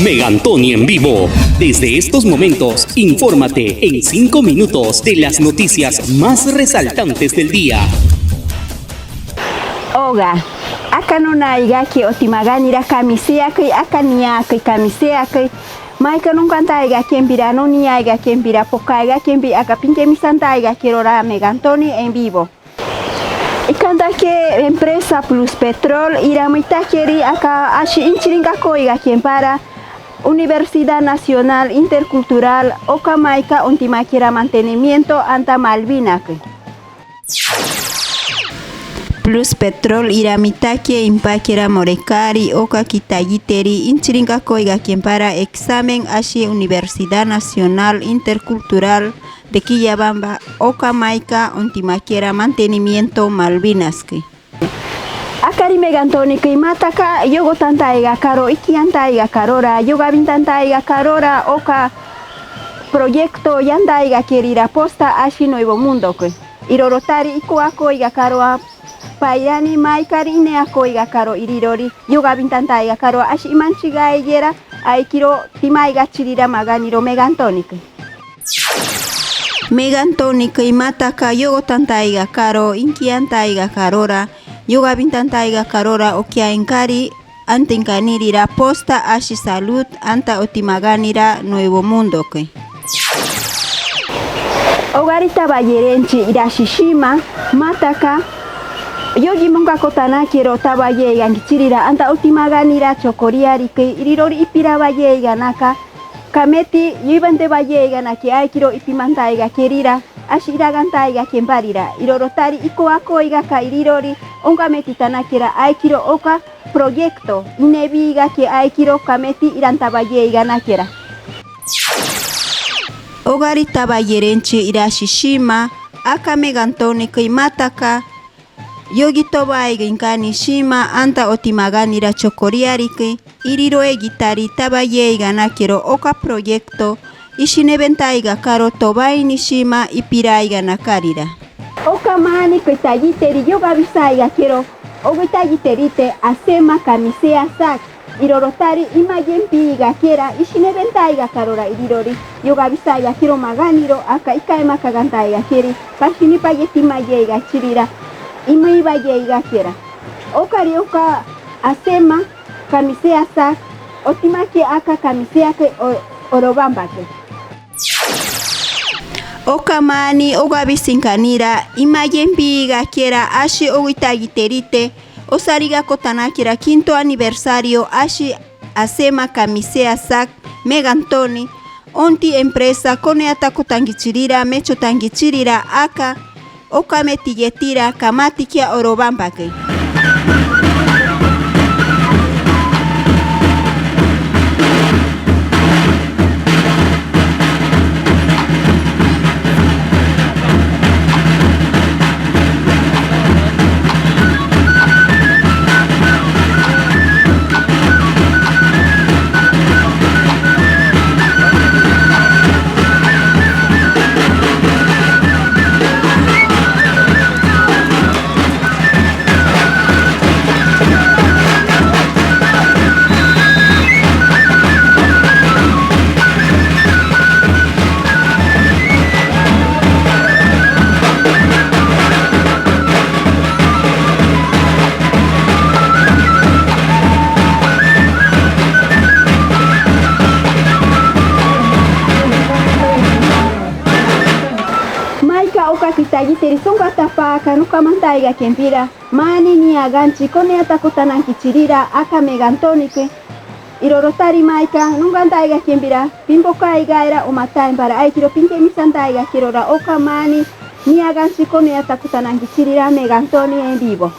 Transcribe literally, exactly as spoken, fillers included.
Megantoni en vivo. Desde estos momentos, infórmate en cinco minutos de las noticias más resaltantes del día. Oga, aka nunaiga ke otimaganira kamiseakei, aka niakei kamiseakei, maika nungantaiga kembira, nuniaiga kembira, pokaiga kembi, aka pinke misantaiga kerora Megantoni en vivo. Ikanta ke empresa Plus Petrol iramuitakeri aka ashi inchiringa koiga kempara Universidad Nacional Intercultural oka maika ontimakera mantenimiento anta Malvinakei. Plus Petrol iramuitake impakera morekari oka kitayiteri inchiringa koiga kempara examen ashi Universidad Nacional Intercultural de Quillabamba oka maika ontimakera mantenimiento Malvinaskei. Akari Megantonikei mataka yogotantaiga karo, ikiantaiga karora, yogabintantaiga karora oka proyecto yantaiga kerira Posta ashi Nuevo Mundokei. Irorotari ikua koiga karoa pairani maikari inea koiga karo irirori yogabintantaiga karoa ashi imanchiga igera aikiro timaiga chirira maganiro Megantonikei. Megantonikei mataka yogotantaiga karo, inkiantaiga karora, yogabintantaiga karora okiain kari antinkanirira Posta ashi Salud anta otimaganira Nuevo Mundokei. Ogari tabayerenchi ira Shishima mataka yogi monga kotanakero tabayeiganki chirira anta otimaganira Chokoriarikei irirori ipira bayeiganaka kameti yoibanti bayeiganakei aikiro ipimantaiga kerira ashi iragantaiga kembarira. Irorotari ikua koiga ka irirori ongameti tanakera aikiro oka proyecto inebiga ke aikiro kameti iran tabayeiganakera. Ogari tabayerenchi ira Shishima aka Megantonikei mataka yogi tobaigin kani Shima anta otimaganira Chokoriarikei iriroegitari tabayeiganakero oka proyecto isinebentaiga karo tobaini Shima ipiraiga nakarira. Oka mani kei tayiteri yogabisaiga kero ogi tayiterite asema kamisea sak. Irorotari imayempiga kera isinebentaiga karora irirori yogabisaiga kero maganiro aka ikaima kagantaiga keri pasini paye timayeiga chirira imui bayeiga kera. Okari oka asema kamisea sak otimake aka kamiseakei o- orobambakei. Oka mani ogabisinkanira imayempiga kera ashi ogi tagiterite osariga kotanakera quinto aniversario ashi asema kamisea sak Megantoni onti empresa konea takotangichirira mechotangichirira aka oka meti yetira kamati kia orobambakei. Maika oka kitagiteri sunga tapaka nukamantaiga kempira mani niaganchi konea takotananki chirira aka Megantonikei. Irorotari maika nungantaiga kempira pimboka igaira umataim para aikiro pinke misantaiga kerora oka mani niaganchi konea takotananki chirira Megantoni en vivo.